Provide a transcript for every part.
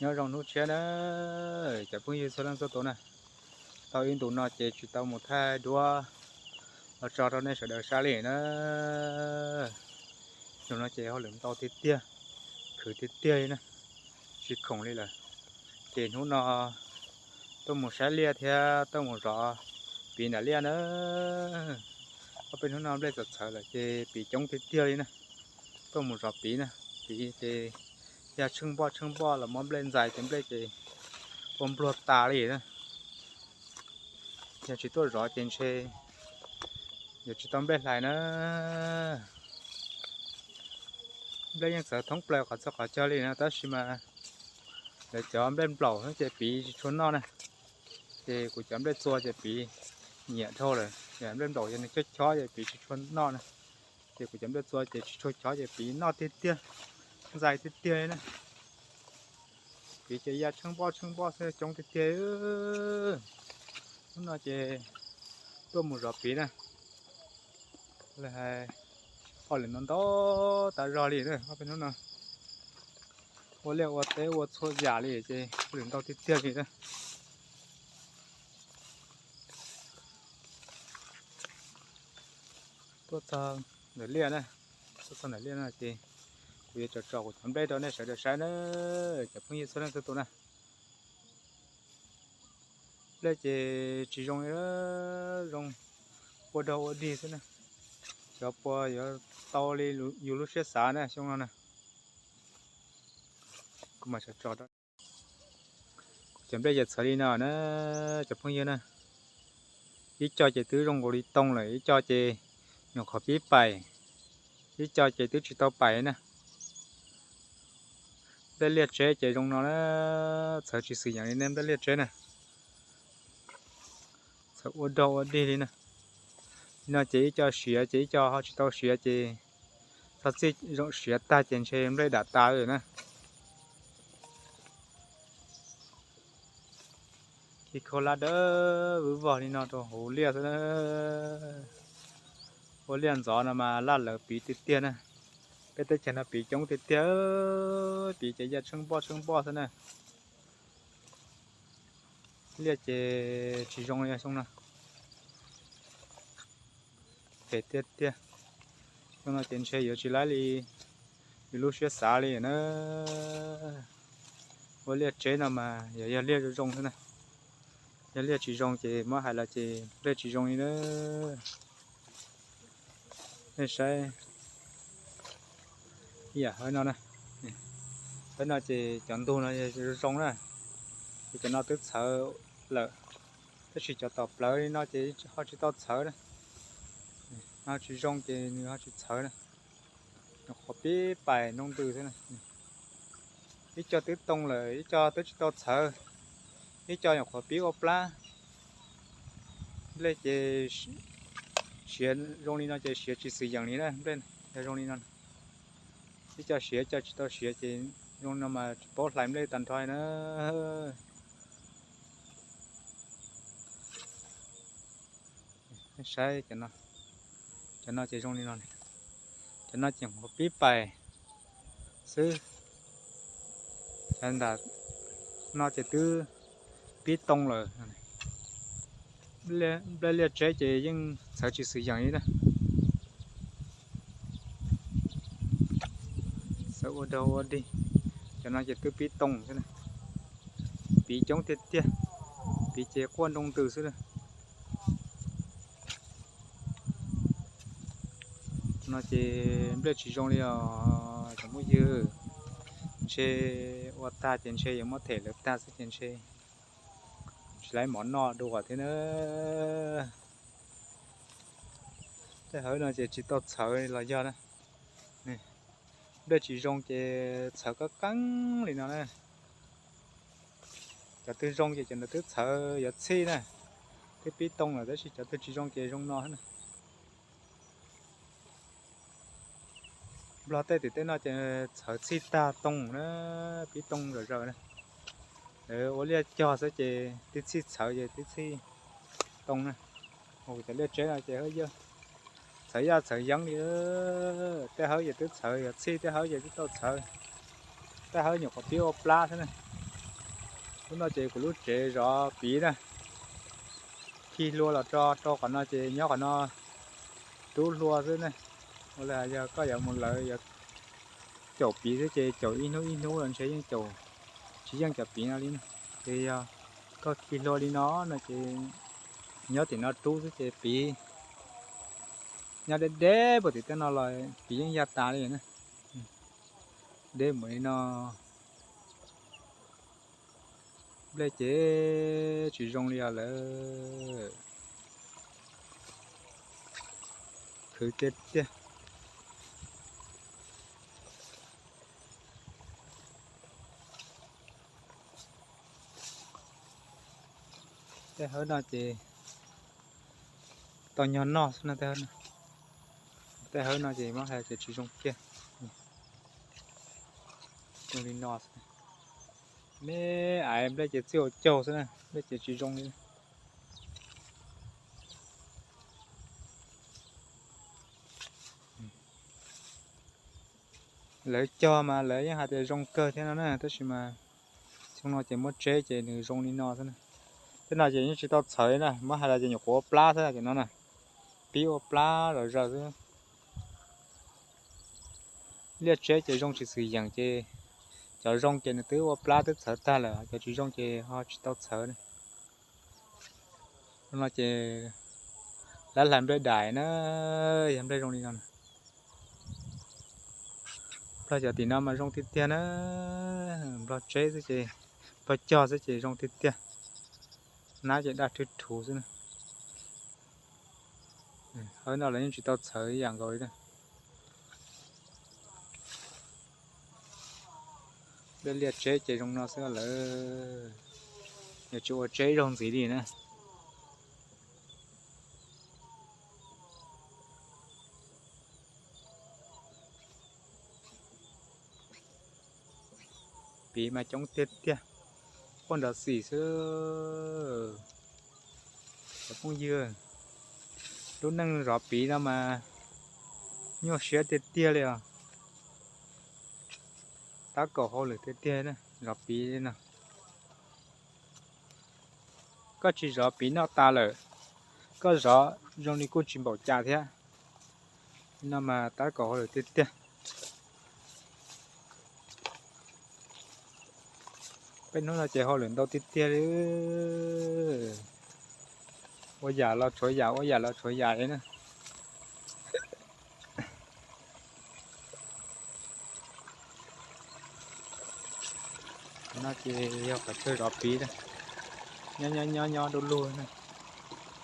Nyob zoo hnub tshiab na, cov phooj ywg txhua leej txhua tus na. Tau ib ntus no ces tsis tau mus thaij duab los tso rau nej sawv daws saib li na. Ntus no ces hauj lwm ntau tiag tiag, khwv tiag tiag li na, tsis khoom li lawm. Ces hnub no tuaj mus saib liaj thiab tuaj mus zov piv nram liaj na. Ob peb hnub no nplej txawv txhawv lawm ces piv coob tiag tiag li na. Tuaj mus zov piv na, piv ces ya tsheej npoj tsheej npoj los muab nplej ntxais ces nplej ces ua npluag tas li na. Yog tsis tuaj zov ces ntshe yuav tsis tau nplej hlais na. Nplej yeej txawv thoob plaws qhov txhia qhov chaw li no tab sis mas lawv cov nplej nplaum ces piv tsis tshua noj na. Ces kuv cov nplej txua ces piv nyiam dhau lawm, nplej nplaum ces nws chob chob ces piv tsis tshua noj na. Ces kuv cov nplej txua ces tsis tshua chob ces piv noj tiag tiag, ntxais tiag tiag li na. Piv ces ya tsheej npoj tsheej npoj xwb coob tiag tiag. Hnub no ces tuaj mus zov piv na. Lawv hais hauj lwm ntau ntau tas zog li na, ob peb hnub no ua liaj ua teb ua txhua yam li ces hauj lwm ntau tiag tiag li na. Tuaj txog ntawm liaj na, tuaj txog ntawm liaj no ces kuv yuav tso tso kuv cov nplej rau nej sawv daws saib na, cov phooj ywg txhua leej txhua tus na. Nplej ces tsis zoo li, zoo ua dog ua dig xwb na. Xyov puas yuav tau li yus lub siab xav na xyoo no na. Kuv mam tso tso rau. Kuv cov nplej ces txhawv li no na, cov phooj ywg na. Ib co ces twb zoo nkaus li toog lawm, ib co ces nyuam qhuav pib pais, ib co ces twb tsis tau pais na. Nplej liaj tseb ces zoo no na, txhawv tsis xwm yeem li nej nplej liaj tseb na. Txhawv ua dog ua dig li na. Li no ces ib co siav ces ib co ho tsis tau siav ces txog txij zoo siav tag ces ntshe nplej dam tas lawm na. Khi khau lab dawb vwb vog li no rau hauv liaj xwb na. Ua liaj ntxov no mas laj lawv piv tiag tiag na. Peb teb chaws no piv coob tiag tiag, piv ces ya tsheej npoj tsheej npoj xwb na. Liaj ces tsis zoo li xyoo no. Phem tiag tiag. Xyoo no ces ntshe yuav tsis laib li yus lub siab xav li na. Ua liaj tseb no mas yog, yog liaj zoo zoo xwb na. Yog liaj tsis zoo ces muab hais los ces nplej tsis zoo li na. Nej saib ib yam hawv no na. Hawv no ces cov ntug no zoo zoo na. Ces cov no twb txhawv lawm, tab sis cov tom plawv li no ces ho tsis tau txhawv na. Ho tsis zoo ces nws ho tsis txhawv na. Nyuam qhuav pib pais nroo ntws xwb na. Ib co twb toog lawm, ib co twb tsis tau txhawv, ib co nyuam qhuav pib ua plab. Nplej ces siav zoo li no ces siav tsis xwm yeem li na, nplej yog zoo li no. Ib co siav, ib co tsis tau siav ces zoo no mas tsis paub hlais nplej tag nrho na. Saib cov no, cov no ces zoo li no, cov no ces nyuam qhuav pib pais xwb. Cov ntawm no ces twb pib toog lawm. Nplej liaj tseb ces yeej txhawv tsis xwm yeem li na. Txhawv ua dog ua dig. Cov no ces twb pib toog xwb na. Piv coob tiag tiag, piv ces quaj nroo ntws xwb na. No ces nplej tsis zoo li os cov phooj ywg. Ntshe ua tag ces ntshe yuav muab them lawv tag xwb ces ntshe tsis laib mov noj dua thiab na. Tej hawv no ces tsis tau txhawv los yog na. Nplej tsis zoo ces txhawv kab keeb li no na. Cov twg zoo ces cov ntawd twb txhawv yuav txhij na. Twb pib toog lawm tab sis cov twg tsis zoo ces zoo no na. Nplog tej tim tej no ces txhawv txhij tag toog na, pib toog zom zaws na. Lawv ua liaj cog xwb ces tib txhij txhawv ces tib txhij toog na. Cov liaj tseb no ces txhawv yaj txhawv yeeb li. Tej hawv ces twb txhawv yuav txhij, tej hawv ces twb tau txhawv. Tej hawv nyuam qhuav pib ua plab xwb na. Hnub no ces kuv lub tsev zov piv na, khi hlua los rau qhov no ces nyob qhov no rub hlua xwb ne. Ua li yog koj yuav mus lawv yuav caum piv xwb ces caum ib hnub ib hnub los ntshe yeej caum tsis yeej cov piv no li ne. Ces yog koj khi hlua li no no ces nyob tim no rub xwb ces piv nyob deb deb puag tim tej no los piv yeej ya tas li ne. Deb mus li no, nplej ces tsis zoo li os lawm. Khwv kiag tiag. Tej hawb no ces tau nyog noj xwb no. Tej hawb no ces muab hais tias tsis zoo kiag. Zoo li no xwb. Me aiv nplej ces txij ua caug xwb na, nplej ces tsis zoo li. Lawv cog mas lawv yeej hais tias zoo kawg thiab no na, tab sis mas xyoo no ces muab tseb ces nws zoo li no xwb na. Tej no ces yeej tsis tau txhawv na, muab hais los ces nyuam qhuav ua plab xwb cov no na, pib ua plab los zaws xwb. Liaj tseb ces zoo tsis xwm yeem ces cov zoo ces nws twb ua plab twb txhawv tag lawm, cov tsis zoo ces ho tsis tau txhawv na. Zoo no ces lab hlais nplej dais na, yog nplej zoo li no. Nplog cov tim no mas zoo tiag tiag na, nplog tseb xwb ces, nplog cog xwb ces zoo tiag tiag. Nab ces daj rhwv rhuv xwb na. Hawb no los yeej tsis tau txhawv ib yam nkaus li na. Nplej liaj tseb ces zoo no xwb lawm, yog tsis ua tseb zaug ntxiv li na. Piv mas coob tiag tiag, quaj nrov xim xwb. Cov phooj ywg, lub neej zov piv no mas nyuaj siab tiag tiag li os. Tab kaum hauj lwm tiag tiag zov piv li no. Koj tsis zov piv noj tas lawm, koj zov zoo li kuj tsis npaum cas thiab. No mas tab kaum hauj lwm tiag tiag. Peb hnub no ces hauj lwm ntau tiag tiag li. Ua yam los tshuav yam, ua yam los tshuav yam li na. No ces yog qhov chaw zov piv na, nyob nyob nyob nyob du lug na.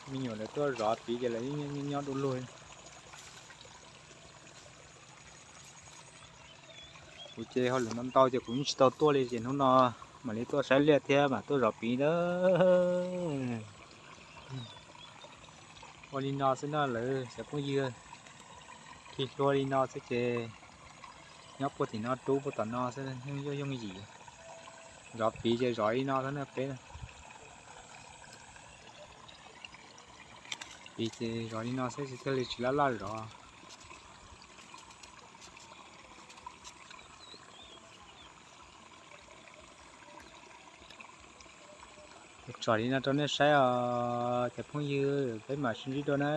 Me nyuam lawv tuaj zov piv ces lawv nyob nyob du lug. Kuv ces hauj lwm ntau ntau ces kuv yeej tsis tau tuaj li ces hnub no mam li tuaj saib liaj thiab mam tuaj zov piv na. Ua li no xwb no lawv cov phooj ywg, khi hlua li no xwb ces nyob puag tim no rub puag tom no xwb yooj yooj yim. Zov piv ces zov li no xwb na peb. Piv ces zov li no xwb tsis thiaj li tsis laj laj zov. Tso li no rau nej saib os cov phooj ywg, peb mam sib ntsib dua na.